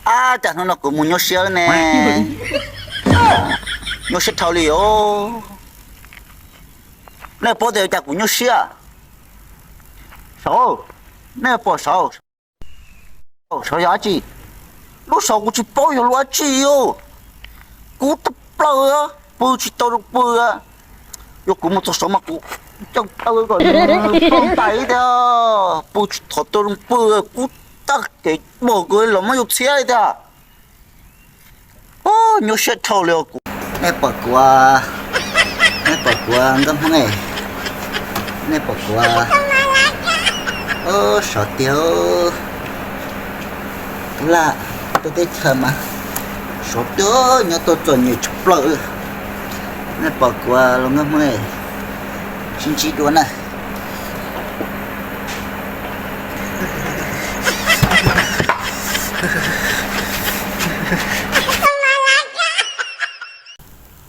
Ab, cas hnub no kuv mus nyuaj siab ne. Nyuaj siab dhau li os. Nej paub tias cas kuv nyuaj siab? Saud, nej pom saud, saud yog dab tsi? Lub saud kuv tsis paub yog lub dab tsi os. Kub tag plaws, pw tsis tau zoo pw. Yog kuv mus txog saud mas kuv coj taw kom nws poob ntais thiab, pw tsis tau zoo pw, kub tag kev, npog kuv los muab yus txhiab li thiab. Nyuaj siab dhau li os kuv. Nej pom kuv, nej pom kuv nkauj Hmoob, nej pom kuv sov tiag. Ub, laj, tuaj teb chaws mas sov tiag, nyob tuaj txom nyem tshaj plaws. Nej pom kuv los nkauj Hmoob, sib ntsib dua na.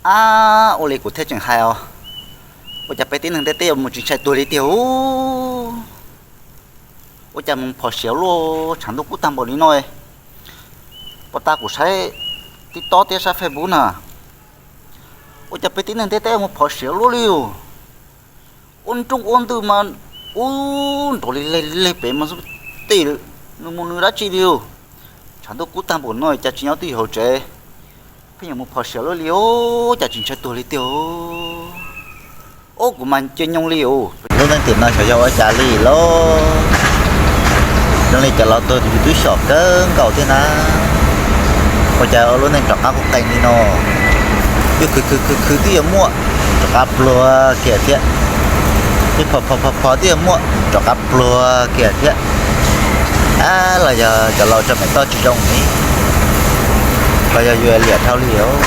Ab, ua li kuv thiaj tseem hais os, ua cas peb tib neeg ntiaj teb yuav mus tsis ntshai tuag li tiag os. Ua cas mus phom siav luaj, tshav ntuj kub tag npaum li no. Puag ta kuv saib TikTok thiab saib Facebook na, ua cas peb tib neeg ntiaj teb mus phom siav luaj li os. Ua nrooj ua ntws mas ub nrov li leg leg pem mas xub tej, nws mus nws dab tsi li os. Tshav ntuj kub tag npaum no cas tsis nyob twj ywm hauv tsev, pheej yuav mus phom siav luaj li os, cas tsis ntshai tuag li tiag os. Ub, kuv mas cia nyoog li os. Lub neej tim no xyov yog ua cas li lauj. Zoo li cov laus tuag yus twb xyom kawg nkaus thiab na. Ua cas lub neej rov qab kuj qees li no, twb khwv khwv khwv khwv twb yuav muaj, rov qab pluag kiag thiab. Twb phom phom phom phom twb yuav muaj, rov qab pluag kiag thiab. Ab, los yog cov laus tso me toj tsis zoo li, los yog yus liam dhau li os.